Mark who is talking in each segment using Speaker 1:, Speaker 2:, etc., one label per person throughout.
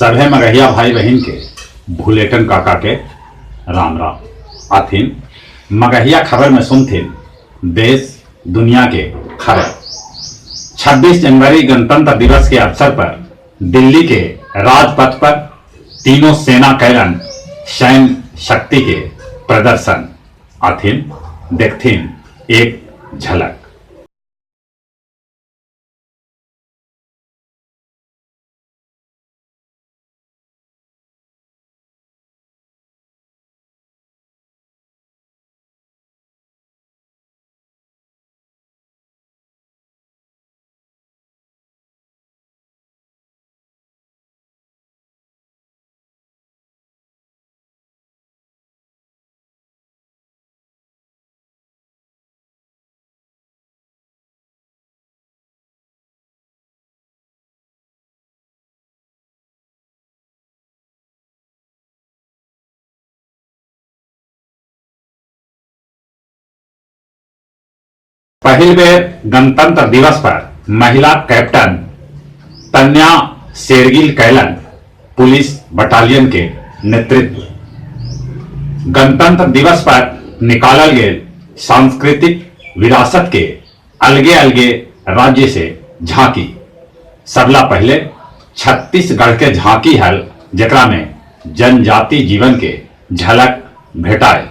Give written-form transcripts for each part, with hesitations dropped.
Speaker 1: सभे मगहिया भाई बहिन के भुलेटन काका के राम राम। आथिन मगहिया खबर में सुनथिन देश दुनिया के खबर। 26 जनवरी गणतंत्र दिवस के अवसर पर दिल्ली के राजपथ पर तीनों सेना कैलन सैन्य शक्ति के प्रदर्शन। आथिन देखथिन एक झलक। पहिल बेर गणतंत्र दिवस पर महिला कैप्टन तन्या शेरगिल कैलन पुलिस बटालियन के नेतृत्व। गणतंत्र दिवस पर निकालल गेल सांस्कृतिक विरासत के अलगे अलगे राज्य से झांकी। सबला पहले छत्तीसगढ़ के झांकी हल, जेकरा में जनजाति जीवन के झलक भेटायल।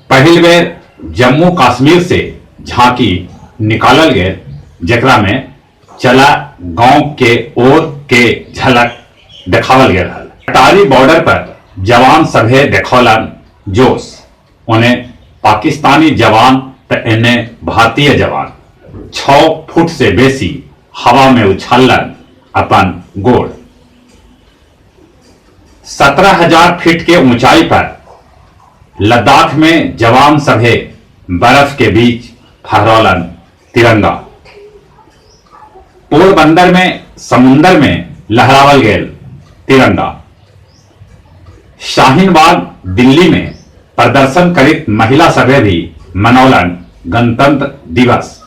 Speaker 1: पहिल बेर जम्मू कश्मीर से झांकी निकालल गेल, जेकरा में चला गांव के ओर के झलक देखावल गेल हल। अटारी बॉर्डर पर जवान सभे देखौलन जोश, उन्हें पाकिस्तानी जवान त एने भारतीय जवान 6 फुट से बेसी हवा में उछालन अपन गोड़। 17,000 फीट के ऊंचाई पर लद्दाख में जवान सभे बर्फ के बीच फहरौलन तिरंगा। पोरबंदर में समुंदर में लहरावल गेल तिरंगा। शाहीनबाग दिल्ली में प्रदर्शन करित महिला सभे भी मनौलन गणतंत्र दिवस,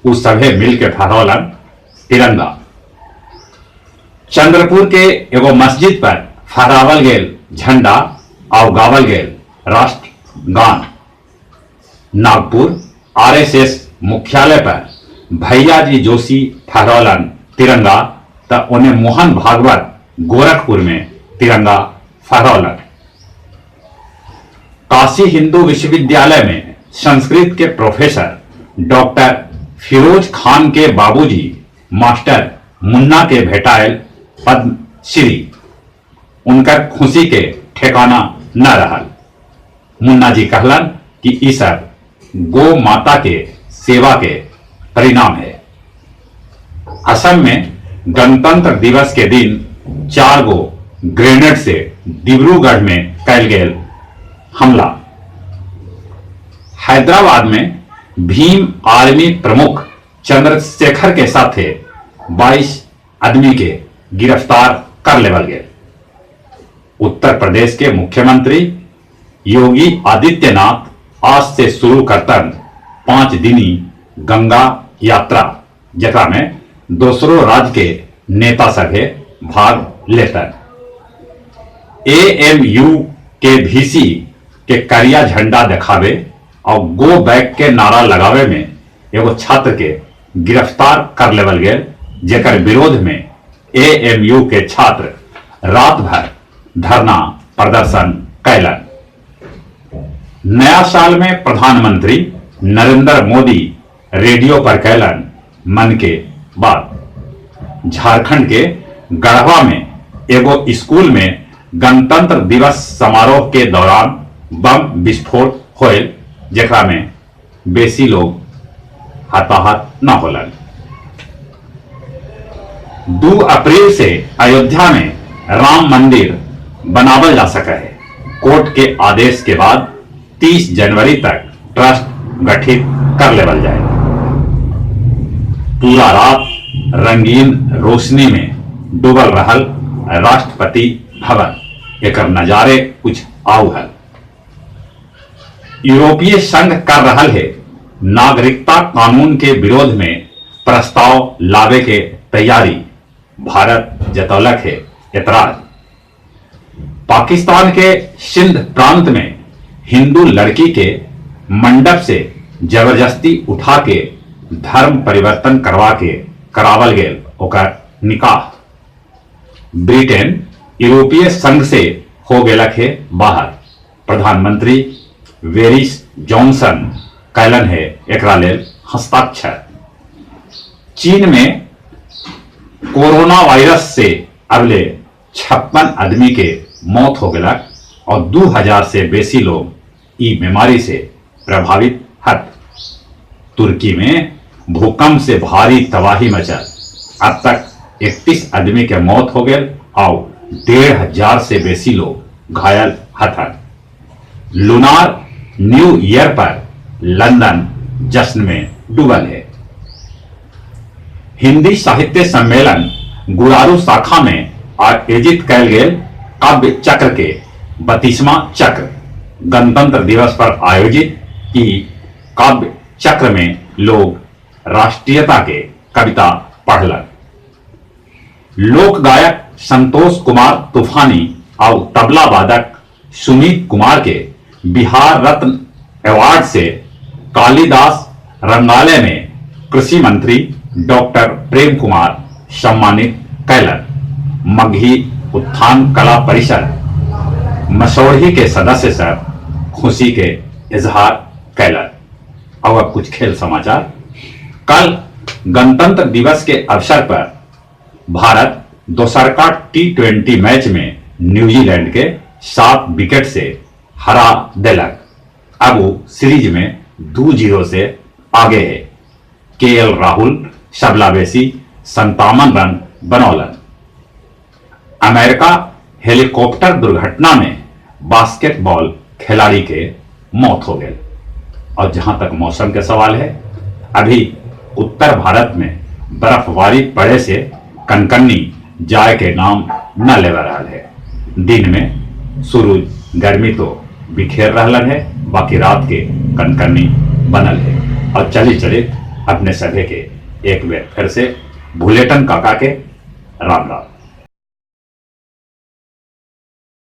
Speaker 1: उ सभे मिल के फहरौलन तिरंगा। चंद्रपुर के एगो मस्जिद पर फहरावल गेल झंडा और गावल गेल राष्ट्रगान। नागपुर आरएसएस मुख्यालय पर भैया जी जोशी फहरौलन तिरंगा त उन्हें मोहन भागवत गोरखपुर में तिरंगा फहरौलन। काशी हिंदू विश्वविद्यालय में संस्कृत के प्रोफेसर डॉक्टर फिरोज खान के बाबूजी मास्टर मुन्ना के भेटायल पद्मश्री, उनकर खुशी के ठिकाना न रहल। मुन्ना जी कहलन कि ई सब गो माता के सेवा के परिणाम है। असम में गणतंत्र दिवस के दिन 4 गो ग्रेनेड से डिब्रूगढ़ में कैल गेल हमला। हैदराबाद में भीम आर्मी प्रमुख चंद्रशेखर के साथे 22 आदमी के गिरफ्तार कर लेवल गए। उत्तर प्रदेश के मुख्यमंत्री योगी आदित्यनाथ आज से शुरू करतन 5 दिनी गंगा यात्रा, जेकरा में दूसरों राज्य के नेता सभे भाग लेतन। एएमयू के वीसी के करिया झंडा दिखावे और गो बैक के नारा लगावे में एगो छात्र के गिरफ्तार कर लेवल गेल, जेकर विरोध में एएमयू के छात्र रात भर धरना प्रदर्शन कैलन। नया साल में प्रधानमंत्री नरेंद्र मोदी रेडियो पर कैलन मन के बात। झारखंड के गढ़वा में एगो स्कूल में गणतंत्र दिवस समारोह के दौरान बम विस्फोट होयल, जेकरा में बेसी लोग हताहत न होलन। 2 अप्रैल से अयोध्या में राम मंदिर बनावल जा सका है। कोर्ट के आदेश के बाद 30 जनवरी तक ट्रस्ट गठित कर लेवल जाए। पूरा रात रंगीन रोशनी में डूबल रहल राष्ट्रपति भवन, एकर नजारे कुछ आउ हल। यूरोपीय संघ कर रहल है नागरिकता कानून के विरोध में प्रस्ताव लावे के तैयारी। भारत जतौलक है एतराज। पाकिस्तान के सिंध प्रांत में हिंदू लड़की के मंडप से जबरदस्ती उठा के धर्म परिवर्तन करवा के करावल गेल ओकर निकाह। ब्रिटेन यूरोपीय संघ से हो गेलक हे बाहर। प्रधानमंत्री बोरिस जॉनसन कैलन हे एकरा लेल हस्ताक्षर। चीन में कोरोना वायरस से अबले 56 आदमी के मौत हो गेलक और 2000 से बेसी लोग ई बीमारी से प्रभावित हत। तुर्की में भूकंप से भारी तबाही मचल, अब तक 31 आदमी के मौत हो गए और 1500 से बेसी लोग घायल हथन। लूनार न्यू ईयर पर लंदन जश्न में डूबल है। हिंदी साहित्य सम्मेलन गुरारू शाखा में आयोजित कैल गेल काव्य चक्र के 32वां चक्र गणतंत्र दिवस पर आयोजित ई काव्य चक्र में लोग राष्ट्रीयता के कविता पढ़लन। लोक गायक संतोष कुमार तूफानी और तबला वादक सुमित कुमार के बिहार रत्न अवार्ड से कालिदास रंगालय में कृषि मंत्री डॉक्टर प्रेम कुमार सम्मानित कैलन। मगही उत्थान कला परिषद मसौढ़ी के सदस्य सब खुशी के इजहार कैलन। और अब कुछ खेल समाचार। कल गणतंत्र दिवस के अवसर पर भारत दोसरका T20 match में न्यूजीलैंड के 7 विकेट से हरा देलक। अब वो सीरीज में 2-0 से आगे है। के.एल. राहुल सबला बेसी 57 रन बनौलन। अमेरिका हेलीकॉप्टर दुर्घटना में बास्केटबॉल खिलाड़ी के मौत हो गई। और जहां तक मौसम के सवाल है, अभी उत्तर भारत में बर्फबारी पड़े से कनकन्नी जाए के नाम न ले रहा है। दिन में सूरज गर्मी तो बिखेर रहा है, बाकी रात के कनकन्नी बनल है। और चले चले अपने सभे के एक बार फिर से भुलेटन काका के राम राम।